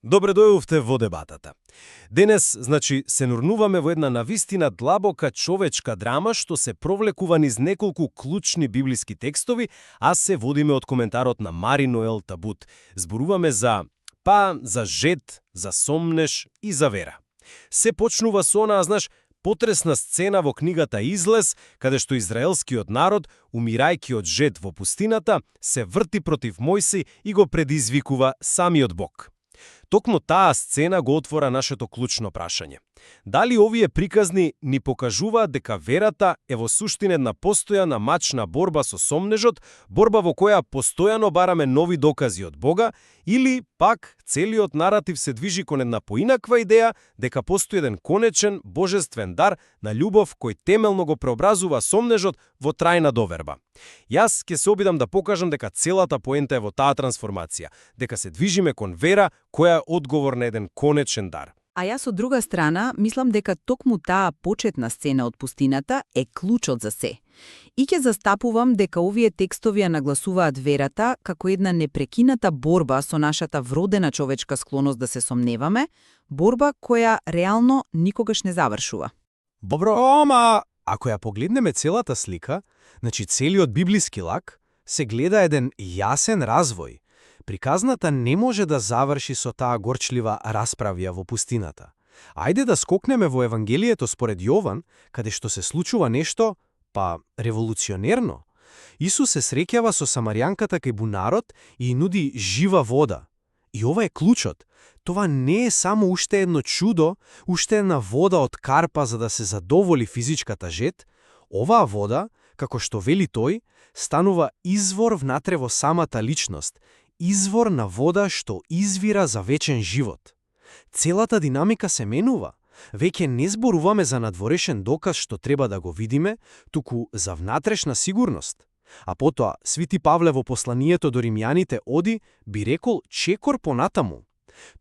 Добре дојдовте во дебатата. Денес, се нурнуваме во една навистина длабока човечка драма што се провлекува низ неколку клучни библиски текстови, а се водиме од коментарот на Мари Ноел Табут. Зборуваме за жет, за сомнеш и за вера. Се почнува со онаа, потресна сцена во книгата Излез, каде што израелскиот народ, умирајќи од жет во пустината, се врти против Мојсей и го предизвикува самиот Бог. Токму таа сцена го отвора нашето клучно прашање. Дали овие приказни ни покажуваат дека верата е во суштина една постојана мачна борба со сомнежот, борба во која постојано бараме нови докази од Бога, или пак целиот наратив се движи кон една поинаква идеја дека постои еден конечен божествен дар на љубов кој темелно го преобразува сомнежот во трајна доверба. Јас ќе се обидам да покажам дека целата поента е во таа трансформација, дека се движиме кон вера која е одговор на еден конечен дар. А јас од друга страна мислам дека токму таа почетна сцена од пустината е клучот за се. И ќе застапувам дека овие текстови ја нагласуваат верата како една непрекината борба со нашата вродена човечка склоност да се сомневаме, борба која реално никогаш не завршува. Добро, ама ако ја погледнеме целата слика, целиот библиски лак, се гледа еден јасен развој. Приказната не може да заврши со таа горчлива расправја во пустината. Ајде да скокнеме во Евангелието според Јован, каде што се случува нешто, револуционерно. Исус се среќава со самарјанката кај бунарот и нуди жива вода. И ова е клучот. Това не е само уште едно чудо, уште една вода од карпа за да се задоволи физичката жет. Оваа вода, како што вели тој, станува извор внатре во самата личност, извор на вода што извира за вечен живот. Целата динамика се менува. Веќе не зборуваме за надворешен доказ што треба да го видиме, туку за внатрешна сигурност. А потоа, Свети Павле во посланието до римјаните оди, би рекол чекор понатаму.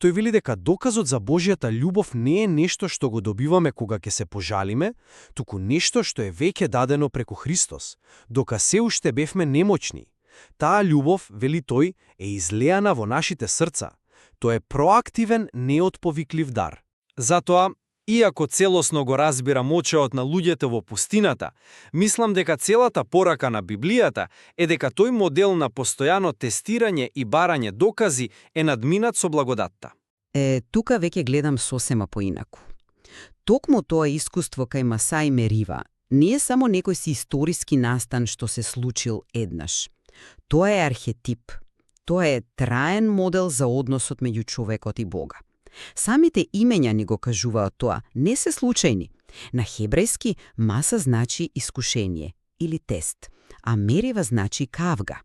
Тој вели дека доказот за Божјата љубов не е нешто што го добиваме кога ќе се пожалиме, туку нешто што е веќе дадено преку Христос, дока се уште бевме немочни. Таа љубов, вели тој, е излеана во нашите срца. Тој е проактивен, неотповиклив дар. Затоа, иако целосно го разбира мочеот на луѓето во пустината, мислам дека целата порака на Библијата е дека тој модел на постојано тестирање и барање докази е надминат со благодатта. Тука веќе гледам сосема поинаку. Токму тоа искуство кај Маса и Мерива не е само некој си историски настан што се случил еднаш. Тоа е архетип. Тоа е траен модел за односот меѓу човекот и Бога. Самите имења ни го кажуваат тоа, не се случајни. На хебрејски Маса значи искушение или тест, а Мерива значи кавга.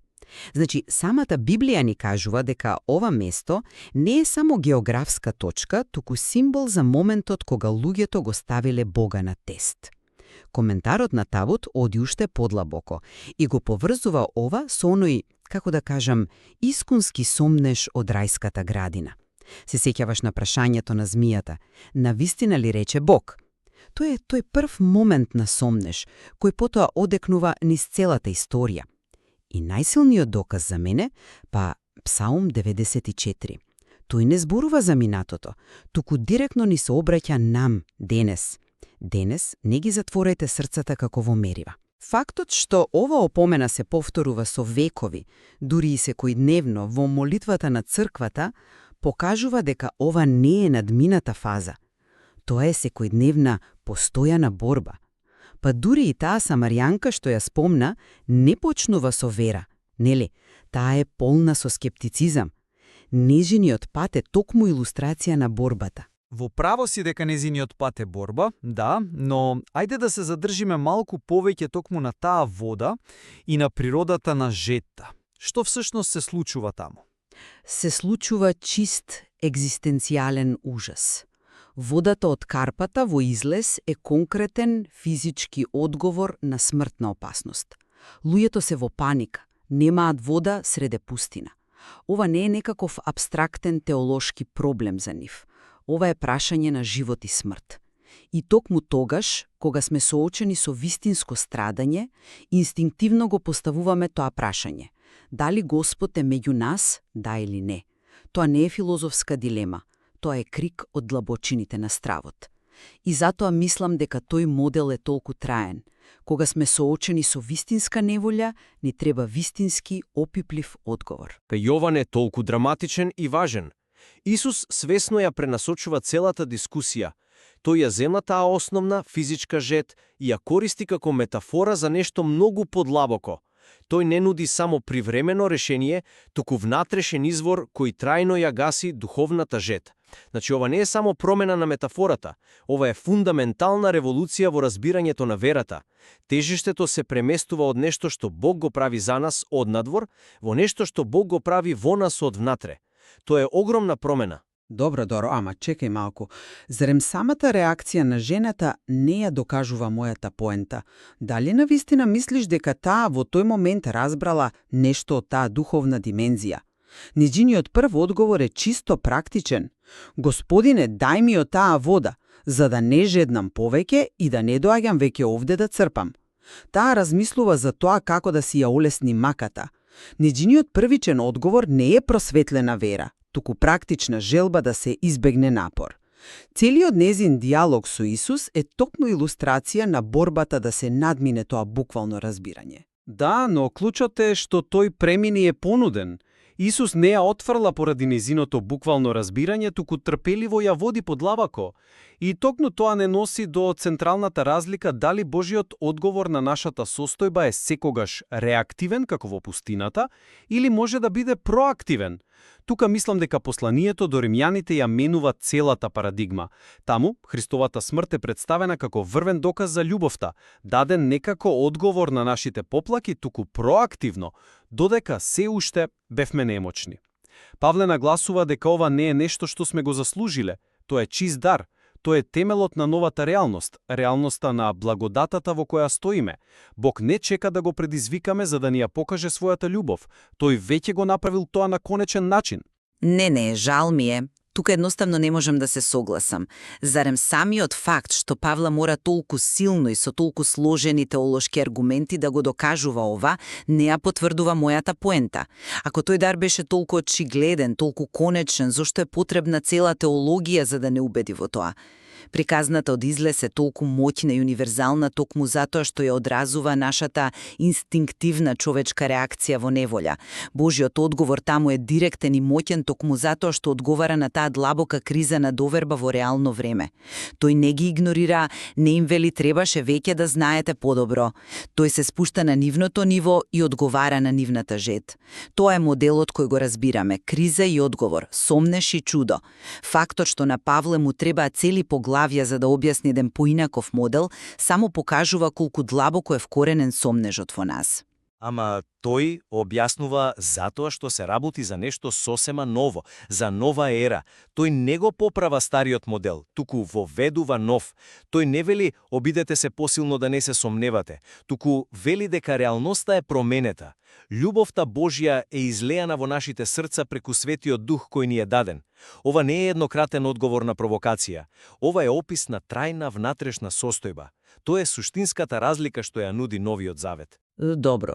Самата Библија ни кажува дека ова место не е само географска точка, туку символ за моментот кога луѓето го ставиле Бога на тест. Коментарот на Табут оди уште подлабоко и го поврзува ова со оној, искунски сомнеш од рајската градина. Се сеќаваш на прашањето на змијата, навистина ли рече Бог? Тој е тој прв момент на сомнеш, кој потоа одекнува низ целата историја. И најсилниот доказ за мене, Псалм 94. Тој не зборува за минатото, туку директно ни се обраќа нам, денес. Денес не ги затворејте срцата како во Мерива. Фактот што ова опомена се повторува со векови, дури и секојдневно во молитвата на црквата, покажува дека ова не е надмината фаза. Тоа е секојдневна, постојана борба. Дури и таа самарјанка што ја спомна, не почнува со вера, нели? Таа е полна со скептицизам. Нежиниот пат е токму илустрација на борбата. Во право си дека незиниот пат е борба, да, но ајде да се задржиме малку повеќе токму на таа вода и на природата на жетта. Што всушност се случува таму? Се случува чист екзистенцијален ужас. Водата од карпата во Излез е конкретен физички одговор на смртна опасност. Луѓето се во паника, немаат вода среде пустина. Ова не е некаков абстрактен теолошки проблем за нив. Ова е прашање на живот и смрт. И токму тогаш, кога сме соочени со вистинско страдање, инстинктивно го поставуваме тоа прашање. Дали Господ е меѓу нас, да или не? Тоа не е филозофска дилема, тоа е крик од длабочините на стравот. И затоа мислам дека тој модел е толку траен. Кога сме соочени со вистинска неволја, ни треба вистински опиплив одговор. Јован е толку драматичен и важен. Исус свесно ја пренасочува целата дискусија. Тој ја зема таа основна физичка жет и ја користи како метафора за нешто многу подлабоко. Тој не нуди само привремено решение, туку внатрешен извор кој трајно ја гаси духовната жет. Значи, ова не е само промена на метафората, ова е фундаментална револуција во разбирањето на верата. Тежештето се преместува од нешто што Бог го прави за нас однадвор, во нешто што Бог го прави во нас од внатре. Тоа е огромна промена. Добро, Доро, ама чекај малку. Зарем самата реакција на жената не ја докажува мојата поента? Дали навистина мислиш дека таа во тој момент разбрала нешто од таа духовна димензија? Нејзиниот прв одговор е чисто практичен. Господине, дај ми од таа вода, за да не жеднам повеќе и да не доаѓам веќе овде да црпам. Таа размислува за тоа како да си ја олесни маката. Нејзиниот првичен одговор не е просветлена вера, туку практична желба да се избегне напор. Целиот незин диалог со Исус е токму илустрација на борбата да се надмине тоа буквално разбирање. Да, но клучот е што тој премини е понуден. Исус не ја отфрла поради незиното буквално разбирање, туку трпеливо ја води подлабоко. И токму тоа не носи до централната разлика дали Божиот одговор на нашата состојба е секогаш реактивен, како во пустината, или може да биде проактивен. Тука мислам дека посланието до римјаните ја менува целата парадигма. Таму, Христовата смрт е представена како врвен доказ за љубовта, даден не како одговор на нашите поплаки, туку проактивно, додека се уште бевме немочни. Павле нагласува дека ова не е нешто што сме го заслужиле, тоа е чист дар. Тоа е темелот на новата реалност, реалноста на благодатата во која стоиме. Бог не чека да го предизвикаме за да ни ја покаже својата љубов. Тој веќе го направил тоа на конечен начин. Не, жал ми е. Тука едноставно не можам да се согласам. Зарем самиот факт што Павла мора толку силно и со толку сложени теолошки аргументи да го докажува ова, не ја потврдува мојата поента. Ако тој дар беше толку очигледен, толку конечен, зошто е потребна цела теологија за да не убеди во тоа? Приказната од излез е толку моќна и универзална токму затоа што ја одразува нашата инстинктивна човечка реакција во неволја. Божиот одговор таму е директен и моќен токму затоа што одговара на таа длабока криза на доверба во реално време. Тој не ги игнорира, не им вели требаше веќе да знаете подобро. Тој се спушта на нивното ниво и одговара на нивната жет. Тоа е моделот кој го разбираме, криза и одговор, сомнеш и чудо. Фактот што на Павле му требаа цели поглавја за да објасни еден поинаков модел, само покажува колку длабоко е вкоренен сомнежот во нас. Ама тој објаснува затоа што се работи за нешто сосема ново, за нова ера. Тој не го поправа стариот модел, туку воведува нов. Тој не вели обидете се посилно да не се сомневате, туку вели дека реалноста е променета. Љубовта Божја е излеана во нашите срца преку Светиот Дух кој ни е даден. Ова не е еднократен одговор на провокација. Ова е опис на трајна внатрешна состојба. Тоа е суштинската разлика што ја нуди Новиот Завет. Добро,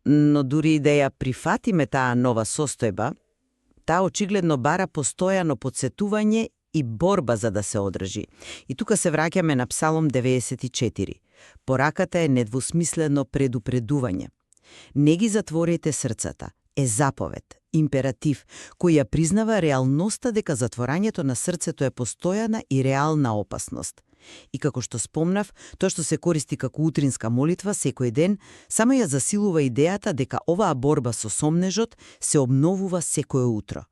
но дури и да ја прифатиме таа нова состојба, таа очигледно бара постојано подсетување и борба за да се одржи. И тука се враќаме на Псалом 94. Пораката е недвусмислено предупредување. Не ги затворете срцата, е заповед, императив, кој ја признава реалноста дека затворањето на срцето е постојана и реална опасност. И како што спомнав, тоа што се користи како утринска молитва секој ден, само ја засилува идејата дека оваа борба со сомнежот се обновува секое утро.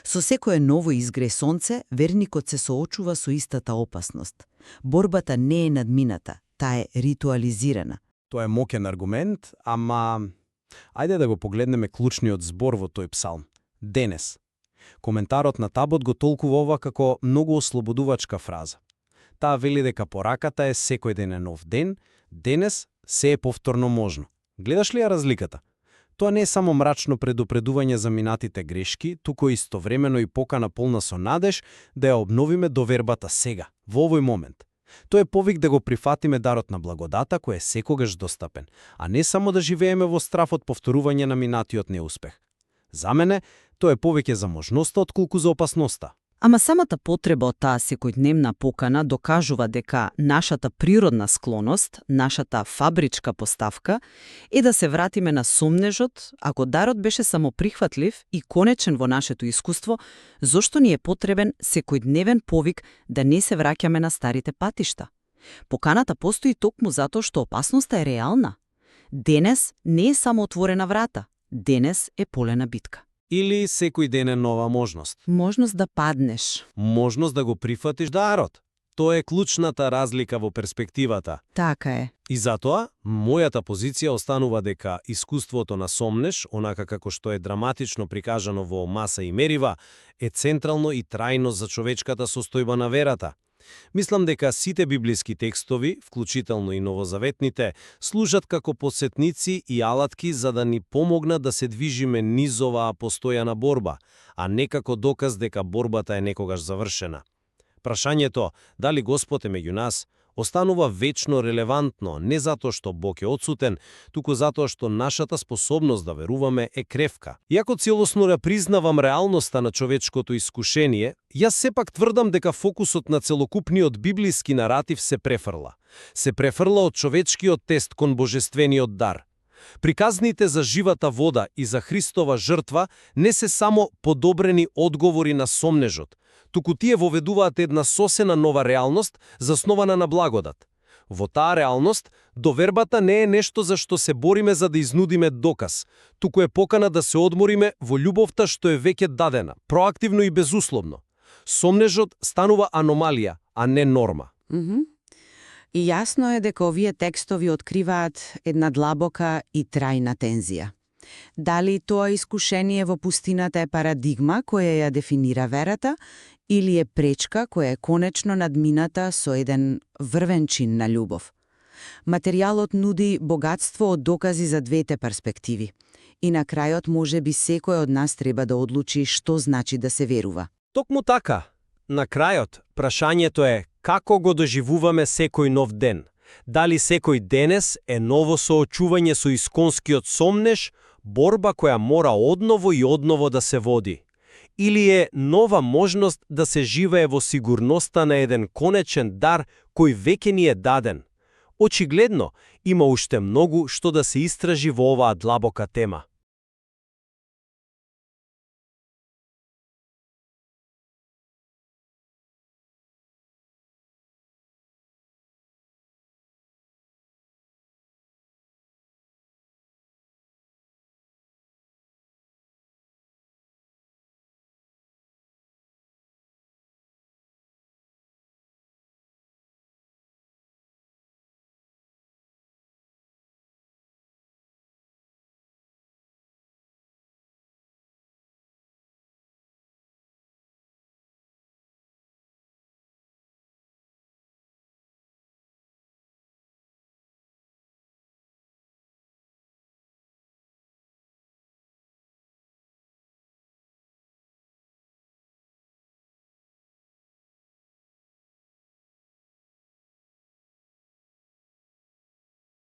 Со секое ново изгре сонце, верникот се соочува со истата опасност. Борбата не е надмината, таа е ритуализирана. Тоа е моќен аргумент, ама ајде да го погледнеме клучниот збор во тој псалм. Денес. Коментарот на Табот го толкува ова како многу ослободувачка фраза. Таа вели дека пораката е секој ден е нов ден, денес се е повторно можно. Гледаш ли ја разликата? Тоа не е само мрачно предупредување за минатите грешки, туку истовремено и покана полна со надеж да ја обновиме довербата сега, во овој момент. Тоа е повик да го прифатиме дарот на благодата кој е секогаш достапен, а не само да живееме во страф од повторување на минатиот неуспех. За мене, Тоа е повеќе за можноста отколку за опасноста. Ама самата потреба од таа секојдневна покана докажува дека нашата природна склоност, нашата фабричка поставка е да се вратиме на сомнежот. Ако дарот беше само прихватлив и конечен во нашето искуство, зошто ни е потребен секојдневен повик да не се враќаме на старите патишта? Поканата постои токму затоа што опасноста е реална. Денес не е само отворена врата, денес е полена битка. Или секој ден е нова можност. Можност да паднеш. Можност да го прифатиш дарот. Тоа е клучната разлика во перспективата. Така е. И затоа, мојата позиција останува дека искуството на сомнеш, онака како што е драматично прикажано во Маса и Мерива, е централно и трајно за човечката состојба на верата. Мислам дека сите библиски текстови, вклучително и новозаветните, служат како подсетници и алатки за да ни помогнат да се движиме низ оваа постојана борба, а не како доказ дека борбата е некогаш завршена. Прашањето дали Господ е меѓу нас останува вечно релевантно не затоа што Бог е отсутен, туку затоа што нашата способност да веруваме е кревка. Иако целосно да признавам реалноста на човечкото искушение, јас сепак тврдам дека фокусот на целокупниот библиски наратив се префрла. Се префрла од човечкиот тест кон божествениот дар. Приказните за живата вода и за Христова жртва не се само подобрени одговори на сомнежот, туку тие воведуваат една сосема нова реалност, заснована на благодат. Во таа реалност, довербата не е нешто за што се бориме за да изнудиме доказ, туку е покана да се одмориме во љубовта што е веќе дадена, проактивно и безусловно. Сомнежот станува аномалија, а не норма. И јасно е дека овие текстови откриваат една длабока и трајна тензија. Дали тоа искушение во пустината е парадигма која ја дефинира верата или е пречка која е конечно надмината со еден врвен чин на љубов? Материјалот нуди богатство од докази за двете перспективи. И на крајот можеби секој од нас треба да одлучи што значи да се верува. Токму така. На крајот, прашањето е како го доживуваме секој нов ден. Дали секој денес е ново соочување со исконскиот сомнеж, борба која мора одново и одново да се води? Или е нова можност да се живее во сигурноста на еден конечен дар кој веќе ни е даден? Очигледно, има уште многу што да се истражи во оваа длабока тема.